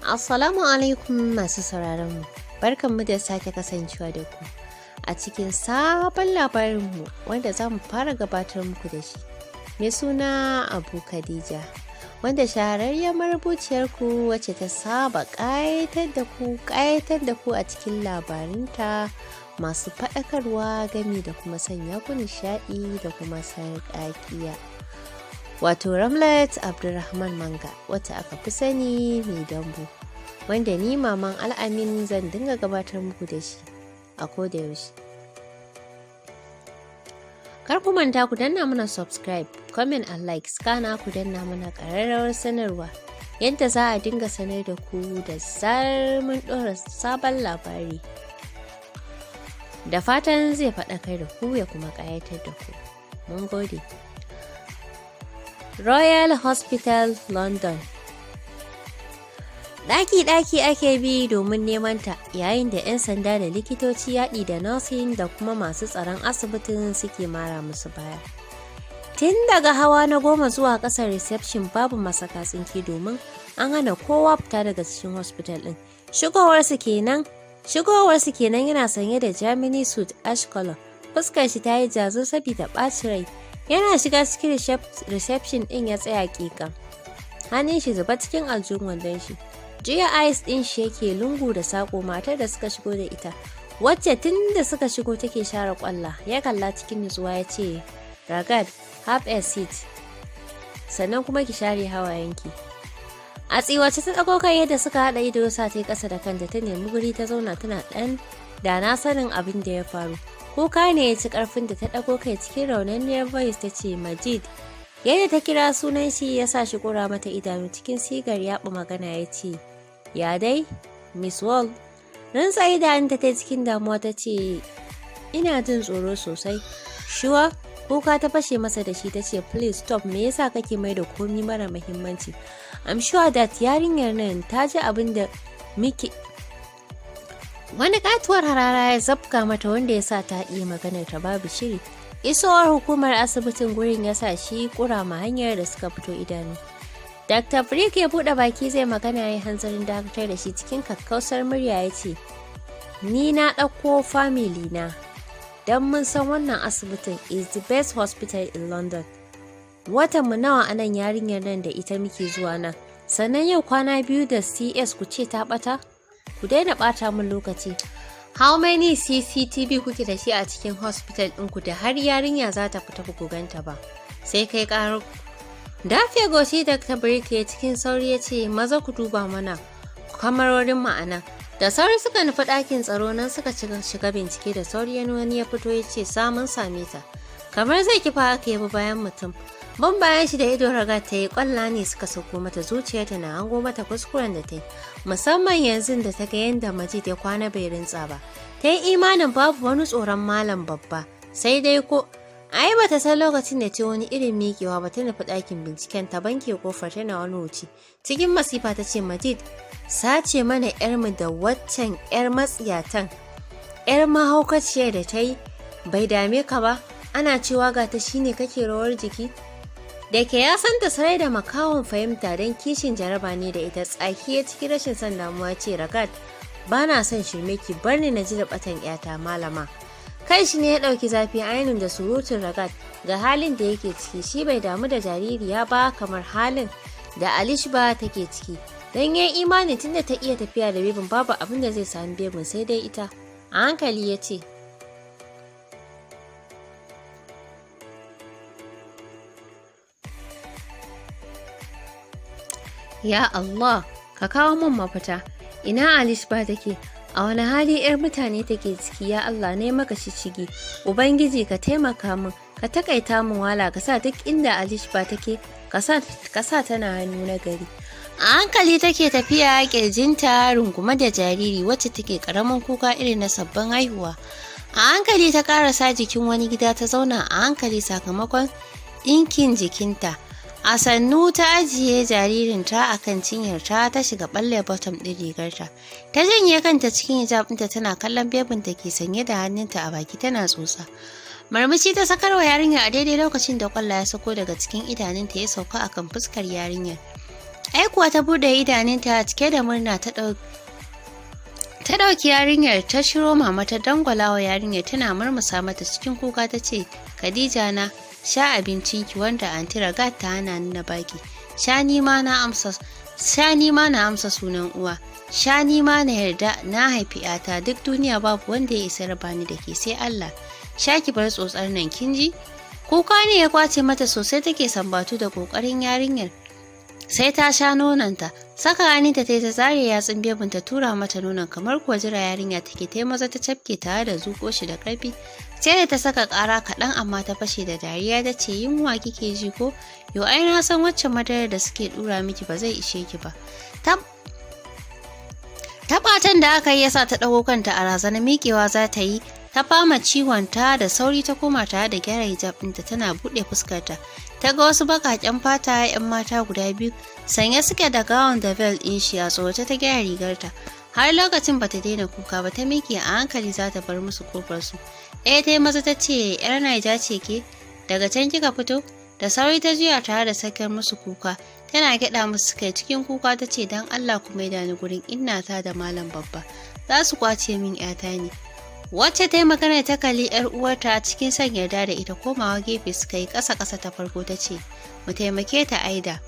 Assalamu alaikum masu sauraronmu, barkanmu da sake kasancewa da ku a cikin sabon labarinmu wanda za mu fara gabatar muku da shi. Mai suna Abu Khadija, wanda shahararriyar marubuciyarku wacce ta saba ƙayatar da ku a cikin labarunta masu faɗakarwa gami da kuma sanya ku nishaɗi da kuma sarƙaƙiya. Wato Ramlat Abdulrahman Manga, wacce aka fi sani mai dambu, wanda ni Maman Al'amin zan dinga gabatar muku da shi a koda yaushe. Kar ku manta ku danna mana subscribe, comment and like, kana ku danna mana ƙararrawar sanarwa yadda za a dinga sanar da ku da zarar mun ɗora sabon labari. Da fatan zai faɗakar da ku ya kuma ƙayatar da ku. Mun gode. Royal Hospital, London. Ɗaki-ɗaki ake bi domin neman ta, yayin da 'yan sanda da likitoci yaɗi da nursing da kuma masu tsaron asibitin suke mara musu baya. Tun daga hawa na 10 zuwa ƙasar reception babu masaka tsinke domin an hana kowa fita daga cikin hospital ɗin. Shigowarsu kenan yana sanye da Germany suit ash color. Fuskar shi ta yi jazur saboda ɓacin rai. Yana shiga cikin reception ɗin ya tsaya ƙiƙam. Hannun shi zuba cikin aljihun wandon shi. Juya eyes ɗin shi yake lungu da saƙo matar da suka shigo da ita, wacce tun da suka shigo take share ƙwalla, ya kalla cikin nutsuwa ya ce, "Ragad, have a seat. Sannan kuma ki share hawayenki." A tsiwace ta ɗago kai yadda suka haɗa ido sa ta yi ƙasa da kanta ta nemi guri ta zauna tana ɗan da na sanin abin da ya faru. Kuka ne ya ci ƙarfin da ta ɗago kai cikin raunanniyar voice ta ce, "Majid." Yadda ta kira sunan shi ya sa shi ƙura mata idanu cikin sigar yaɓa magana ya ce, "Ya dai, Miss World?" Rantsa idanunta ta cikin damuwa ta ce, "Ina jin tsoro sosai." Shuwa, kuka ta fashe masa da shi ta ce, "Please stop, me yasa kake mai da komi mara muhimmanci? I'm sure that yarinyar nan ta ji abin da muke." Wani katuwar harara ya zabka mata wanda ya sa ta haɗiye maganar ta babu shiri. Isowar hukumar asibitin gurin ya sa shi ƙura ma hanyar da suka fito idanu. Dr. Frick ya buɗe baki zai magana ya hanzarin dakatar da shi cikin kakkausar murya ya ce, "Ni na ɗauko family na, don mun san wannan asibitin is the best hospital in London. Watan mu nawa anan yarinyar nan da ita muke zuwa nan, sannan yau kwana 2 da CS ku ce ta ɓata? Ku daina ɓata min lokaci. How many CCTV kuke da shi a cikin hospital ɗinku da har yarinya za ta fita ku ganta ba? Sai kai ƙarar." Dafe goshi Dr. Brick ya cikin sauri ya ce, "Maza ku duba mana kamarorin ma'ana." Da sauri suka nufi ɗakin tsaro nan suka shiga bincike da sauri wani ya fito ya ce, "Samun same ta." Kamar zai kifa haka ya bi bayan mutum. Ban bayan shi da ido Raga ta yi kwalla ne suka sauko mata zuciyarta na hango mata kuskuren da ta yi. Musamman yanzu da ta ga yadda Majid ya kwana bai rintsa ba. Ta yi imanin babu wani tsoron malam babba. Sai dai ko ai bata san lokacin da ta wani irin miƙewa ba ta nufi ɗakin binciken ta banke kofar tana wani wuce. Cikin masifa ta ce, "Majid, sace mana ‘yarmu da waccan ‘yar matsiyatan. ‘Yar mahaukaciyar da ta yi, bai dame ka ba, ana cewa ga ta shine kake rawar jiki." Da ke ya san ta sarai da makawon fahimta don kishin jaraba ne da ita tsaki ya cikin rashin son damuwa ce, "Ragad, ba na son shirme ki bar ni na ji da batan ‘yata malama." Kai shi ne ya ɗauki zafi ainun da surutun Ragad ga halin da yake ciki shi bai damu da jaririya ba kamar halin da Alishba take ciki. Don ya imani tunda ta iya tafiya da bebin babu abin da zai sami bebin sai dai ita. A hankali ya ce, "Ya Allah, ka kawo min mafita. Ina Alishba take? A wani hali 'yar mutane take ciki? Ya Allah ne maka shishigi. Ubangiji ka taimaka min, ka takaita min wala, ka sa duk inda Alishba take, ka sa tana hannu na gari." A hankali take tafiya kirjinta rungume da jariri wacce take karamin kuka irin na sabbin haihuwa. A hankali ta karasa jikin wani gida ta zauna a hankali sakamakon ɗinkin jikinta. A sannu ta ajiye jaririnta a kan cinyarta ta shiga balle bottom ɗin rigarta. Ta janye kanta cikin hijab ɗinta tana kallon bebin da ke sanye da hannunta a baki tana tsotsa. Marmishi ta sakarwa yarinyar a daidai lokacin da kwalla ya sako daga cikin idanunta ya sauka akan fuskar yarinyar. Ai kuwa ta buɗe idanunta cike da murna, ta ɗauki yarinyar ta shiro mama ta dangwala wa yarinyar tana murmusa mata. Cikin kuka ta ce, "Khadija na, sha abincinki wanda Anti Ragat ta hana ni na baki. Sha ni ma na amsa, sha ni ma na amsa sunan uwa. Sha ni ma na yarda na haifi 'yata. Duk duniya babu wanda ya isa raba ni da ke sai Allah. Sha ki bar tsotsar nan, kin ji?" Kuka ne ya kwace mata sosai, take sambatu da kokarin yarinyar sai ta sha nononta. Saka hannunta ta ta zare yatsun bebin ta tura mata nonon, kamar kuwa jira yarinya take ta maza ta cafke tare da zuƙo shi da ƙarfi, sai da ta saka ƙara kaɗan, amma ta fashe da dariya ta ce, "Yunwa kike ji ko? Yo ai na san waccan madarar da suke ɗura miki ba zai ishe ki ba." Taɓatan da aka yi yasa ta ɗago kanta a razana. Miƙewa za ta yi ta fama ciwon ta. Da sauri ta koma tare da gyara hijab ɗinta. Tana buɗe fuskarta ta ga wasu baƙaƙen fata 'yan mata guda biyu sanye suke da gown da veil ɗin shi. A tsorace ta gyara rigarta. Har lokacin bata daina kuka ba. Ta miƙe a hankali za ta bar musu kofar su. Ɗaya ta yi maza ta ce, "Yar Naija ce ke? Daga can kika fito?" Da sauri ta juya tare da sakar musu kuka, tana gyaɗa musu kai. Cikin kuka ta ce, "Don Allah ku maida ni gurin innata da Malam Babba, za su kwace min 'yata ne." Wacce ta yi magana ta kalli 'yar uwarta cikin son yarda da ita. Komawa gefe suka yi ƙasa ƙasa. Ta farko ta ce, "Mu taimake ta, Aida."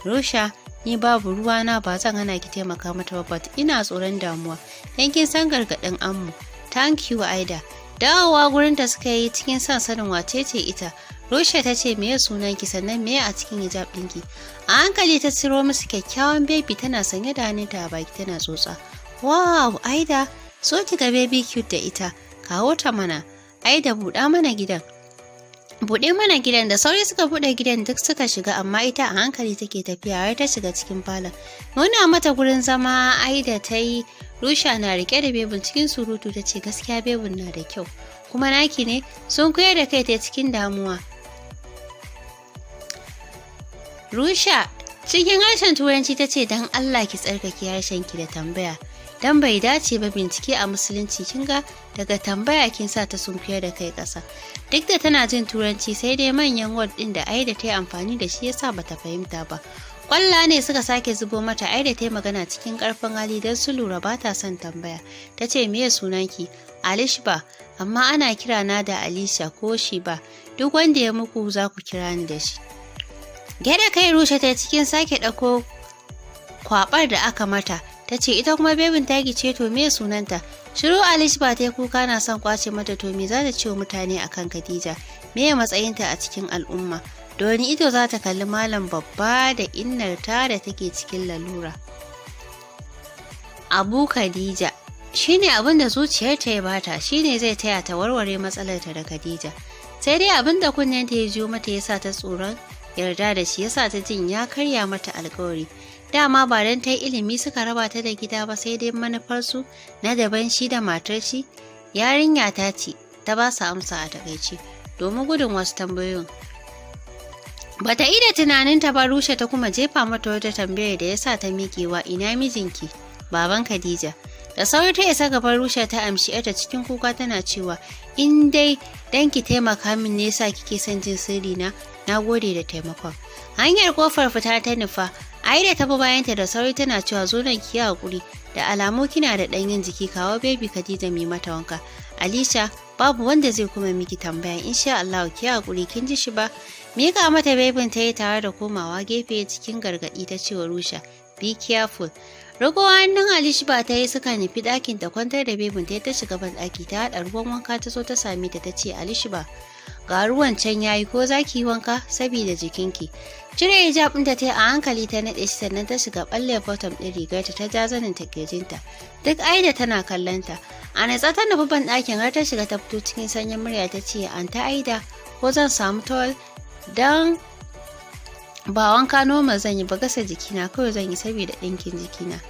Rusha, ni babu ruwana, ba zan hana ki taimaka mata ba, but ina tsoron damuwa dan kin san gargaɗin ammu. Thank you, Aida. Dawowa gurin da suka yi cikin son sanin wace ce ita. Rusha ta ce, "Meye sunanki? Sannan meye a cikin hijab ɗinki?" A hankali ta ciro musu kyakkyawan baby tana sanye da hannunta a baki tana tsotsa. "Wow, Aida, so ki ga baby cute da ita. Kawo ta mana. Aida, buɗa mana gidan. Buɗe mana gidan." Da sauri suka buɗe gidan, duk suka shiga, amma ita a hankali take tafiya har ta shiga cikin falon. Nuna mata gurin zama Aida ta yi. Rusha na rike da bebin. Cikin surutu ta ce, "Gaskiya bebin na da kyau. Kuma naki ne?" Sun koyar da kai ta cikin damuwa. Rusha cikin harshen Turanci ta ce, "Don Allah ki tsarkake harshen ki da tambaya. Dan bai dace ba bincike a Musulunci. Kin ga daga tambaya kin sa ta sunkuyar da kai ƙasa." Duk da tana jin Turanci, sai dai manyan word ɗin da Aida ta yi amfani da shi yasa bata fahimta ba. Kwalla ne suka sake zubo mata. Aida ta yi magana cikin ƙarfin hali don su lura ba ta son tambaya. Ta ce, "Meye sunanki?" "Alishba, amma ana kira na da Alisha ko shi ba. Duk wanda ya muku za ku kira ni da shi." Gyaɗa kai Rusha ta cikin sake ɗauko kwaɓar da aka mata. Ta ce, "Ita kuma bebin taki ce, to me sunanta?" Shiru Alishba ta yi, kuka na son kwace mata. To me za ta ce wa mutane akan Khadija? Me matsayinta a cikin al'umma? Doni ido za ta kalli Malam Babba da innarta da take cikin lalura? Abu Khadija shine abin da zuciyarta ya bata, shine zai taya ta warware matsalarta da Khadija. Sai dai abin da kunnenta ya jiyo mata ya sa ta tsoron yarda da shi, yasa ta jin ya karya mata alkawari. Dama ba don ta yi ilimi suka raba ta da gida ba, sai dai manufarsu na daban shi da matar shi. "Yarinya ta ce," ta ba su amsa a takaice domin gudun wasu tambayoyin. Bata ida tunaninta ba, Rushe ta kuma jefa mata wata tambayar da ya sa ta miƙewa. "Ina mijinki, baban Khadija?" Da sauri ta isa gaban Rushe ta amshi ta cikin kuka tana cewa, "In dai dan ki taimaka min ne yasa kike son jin sirri na, na gode da taimakon." Hanyar kofar fita ta nufa. Aida ta bi bayanta da sauri tana cewa, "Zo nan, ki yi hakuri, da alamu kina da ɗanyen jiki. Kawo baby Khadija mai mata wanka. Alisha, babu wanda zai kuma miki tambaya insha Allah. Ki hakuri, kin ji shi ba?" Mika mata bebin ta yi tare da komawa gefe. Cikin gargaɗi ta cewa Rusha, "Be careful." Riƙo hannun Alishba ta yi suka nufi ɗakin ta. Kwantar da bebin ta, ta shiga ban ɗaki ta haɗa ruwan wanka ta zo ta same ta, ta ce, "Alishba, ga ruwan can yayi, ko za ki yi wanka saboda jikinki?" Cire hijab ɗinta ta yi a hankali ta naɗe shi, sannan ta shiga ɓalle button ɗin rigarta ta ja zanin ta kirjinta. Duk Aida tana kallon ta. A natsa ta nufi ban ɗakin har ta shiga ta fito. Cikin sanyin murya ta ce, "Anta Aida, ko zan samu towel? Dan ba wanka normal zan yi ba, gasa jikina kawai zan yi saboda ɗinkin jikina."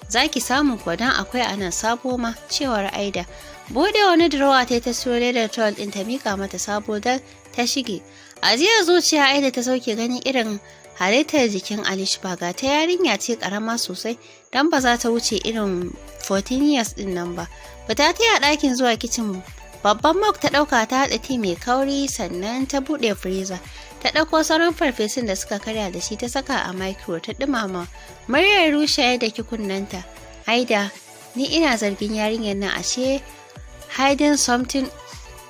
"Za ki samu kuwa, dan akwai anan sabo ma," cewar Aida. Bude wani drawer ta ta siyo ledar towel ɗin ta mika mata, sabo dal, ta shige. Ajiyar zuciya Aida ta sauke ganin irin halittar jikin Alishba. Ga ta yarinya ce karama sosai, dan ba za ta wuce irin 14 years din nan ba. Fita ta a ɗakin zuwa kicin. Babban mug ta ɗauka ta haɗa tea mai kauri, sannan ta buɗe freezer. Ta ɗauko sauran farfesun da suka karya da shi ta saka a micro ta ɗumama. Muryar Rusha ya daki kunnenta. "Aida, ni ina zargin yarinyar nan ashe hiding something.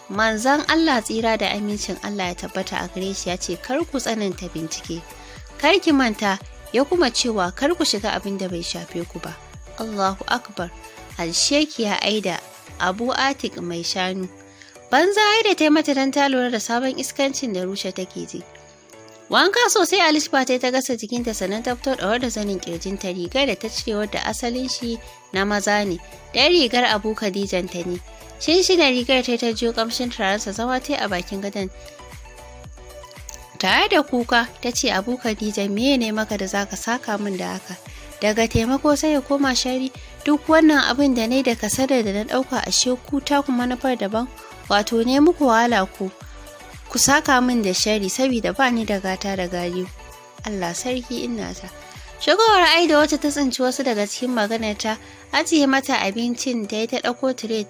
Manzan Allah, tsira da amincin Allah ya tabbata a gare shi, ya ce kar ku tsananta bincike. Kar ki manta ya kuma cewa kar ku shiga abin da bai shafe ku ba." Allahu Akbar. Alshekiya Aida, Abu Atik mai shanu. Banza Aida ta yi mata don ta lura da sabon iskancin da Rusha take ji. Wanka sosai Alishba ta ta gasa jikinta, sannan ta fito ɗaure da zanin kirjinta, rigar da ta cire wadda asalin shi na maza ne, ɗan rigar Abu Khadijanta ne. Shinshina rigar ta ta jiyo kamshin turarensa, zama ta a bakin gadon. Tare da kuka ta ce, "Abu Khadija, me ne maka da zaka saka min da haka? Daga taimako sai ya koma shari. Duk wannan abin da ne da kasadar da na ɗauka, ashe ku taku manufar daban. Wato ne muku wahala ku saka min da shari saboda ba ni da gata da gari. Allah sarki ina ta." Shigowar Aida, wacce ta tsinci wasu daga cikin maganar ta, ajiye mata abincin da ta ɗauko tire.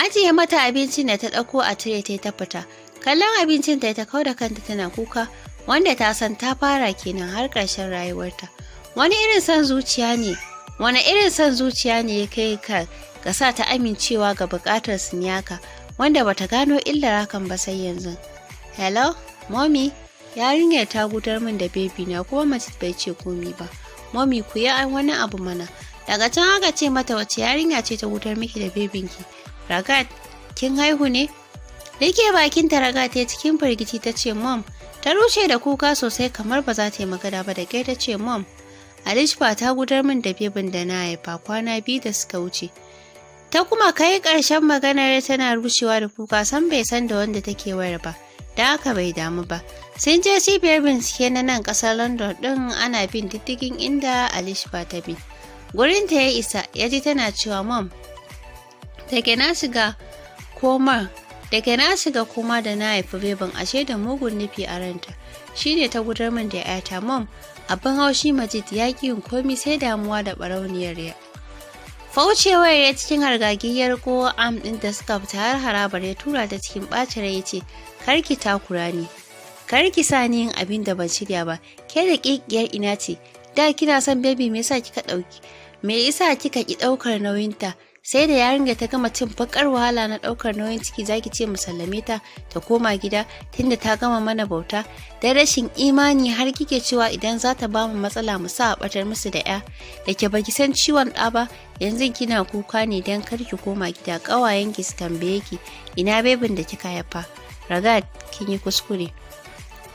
Ajiye mata abincin da ta ɗauko a tire ta fita. Kallon abincin da ta kau da kanta tana kuka, wanda ta san ta fara kenan har ƙarshen rayuwarta. Wani irin son zuciya ne, wani irin son zuciya ne ya kai ka ga sa ta amincewa ga buƙatar Siniyaka, wanda bata gano illar hakan ba sai yanzu. "Hello, Mommy, yarinyar ta gudar min da baby na, kuma Majid bai ce komi ba. Mommy, ku yi wani abu mana." Daga can aka ce mata, "Wace yarinya ce ta gudar miki da bebinki? Ragat, kin haihu ne?" Rike bakin ta Ragat ta cikin firgici ta ce, "Mom." Ta rushe da kuka sosai kamar ba za ta yi magana ba, da kai ta ce, "Mom, Alishba ta gudar min da bebin da na haifa kwana 2 da suka wuce." Ta kuma kai ƙarshen maganar tana rushewa da kuka, san bai san da wanda take wayar ba. Da haka bai damu ba. Sun je cibiyar bincike na nan ƙasar London ɗin, ana bin diddigin inda Alishba ta bi. Gurinta ya isa, ya ji tana cewa, "Mom, da ke na shiga koma da na haifi bebin, ashe da mugun nufi a ranta. Shine ta gudar min da 'yata. Mom, abin haushi Majid ya ƙi yin komi sai damuwa da barauniyar ya." Faucewar ya cikin hargagiyar ko am ɗin da suka fita har harabar ya tura ta cikin ɓacin rai ya ce, "Kar ki takura ni. Kar ki sa ni yin abin da ban shirya ba. Ke da ƙiƙiyar ina ce? Da kina son baby, me yasa kika ɗauki? Me yasa kika ki ɗaukar nauyinta? Sai da yarinya ta gama cin bakar wahala na ɗaukar nauyin ciki zaki ce mu sallame ta ta koma gida tunda ta gama mana bauta? Da rashin imani har kike cewa idan za ta bamu matsala mu sa a batar musu da 'ya. Da ke baki san ciwon ɗa ba, yanzu kina kuka ne dan kar ki koma gida ƙawayenki su tambaye ki ina bebin da kika haifa. Ragat, kin yi kuskure."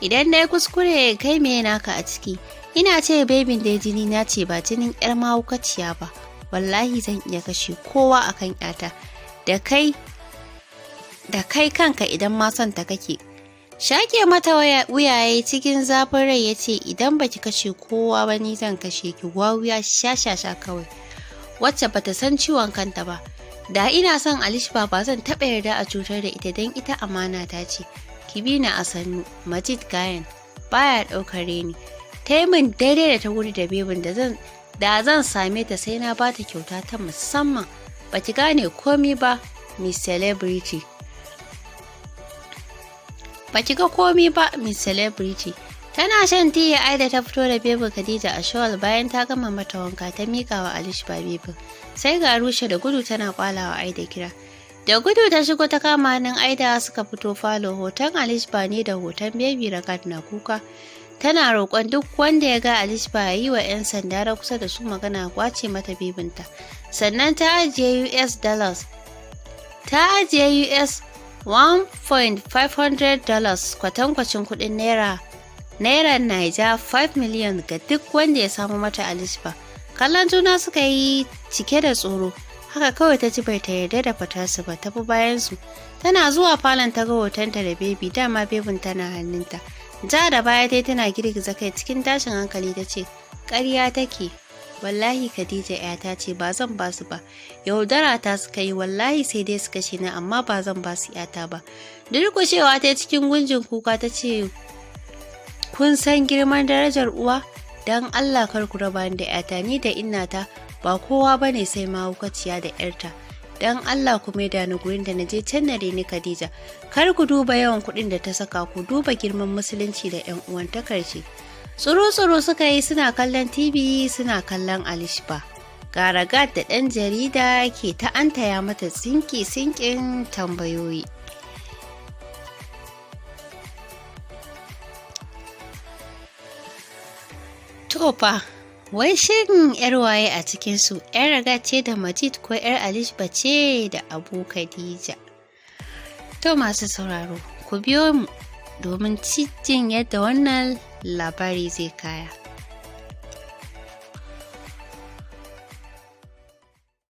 "Idan na yi kuskure, kai me naka a ciki? Ina ce bebin da jini na ce, ba jinin yar mahaukaciya ba. Wallahi zan iya kashe kowa akan yata, da kai kanka idan ma son ta kake." Shake mata wuyaye cikin zafin rai ya ce, "Idan baki kashe kowa ba, ni zan kashe ki, wawiya sha-sha-sha kawai, wacce bata san ciwon kanta ba. Da ina son Alishba, ba zan taɓa yarda a cutar da ita, don ita amana ta ce. Ki bi ni a sannu, Majid Gayan baya ɗaukar reni. Ta yi min daidai da ta wuri da bebin da zan same ta sai na bata kyauta ta musamman. Baki gane komi ba, Miss Celebrity. Baki ga komi ba, Miss Celebrity." Tana shan tea Aida ta fito da bebin Khadija a shawl. Bayan ta gama mata wanka ta mika wa Alishba bebin. Sai ga Rusha da gudu tana kwalawa Aida kira. Da gudu ta shigo ta kama hannun Aida suka fito falo. Hoton Alishba ne da hoton baby Ragat na kuka. Tana roƙon duk wanda ya ga Alishba ya yi wa 'yan sanda na kusa da su magana kwace mata bebinta. Sannan ta ajiye US dollars. Ta ajiye US $1.500, kwatankwacin kuɗin naira Naija 5 million, ga duk wanda ya samu mata Alishba. Kallon juna suka yi cike da tsoro. Haka kawai ta ji bai ta yarda da fitarsu ba, ta bi bayansu. Tana zuwa falon ta ga hotonta da bebi, dama bebin tana hannunta. Ja da baya dai tana girgiza kai cikin tashin hankali ta ce, "Ƙarya take. Wallahi Khadija ‘yata ce, ba zan ba su ba. Yaudara ta suka yi, wallahi sai dai su kashe ni, amma ba zan ba su ‘yata ba." Durƙushewa ta cikin gunjin kuka ta ce, "Kun san girman darajar uwa? Don Allah kar ku raba ni da ‘yata, ni da innata ba kowa bane sai mahaukaciya da ‘yarta." Dan Allah ku maida ni gurin da na je can na reni Khadija. Kar ku duba yawan kuɗin da ta saka, ku duba girman musulunci da 'yan uwantakar shi. Tsoro-tsoro suka yi suna kallon TV, suna kallon Alishba. Garagat da ɗan jarida ke ta antaya mata sinki-sinkin tambayoyi. To fa, wai shin 'yar waye a cikinsu, 'yar Ragat ce da Majid ko 'yar Alishba ce da Abu Khadija? To masu sauraro, ku biyo mu domin jin yadda wannan labari zai kaya.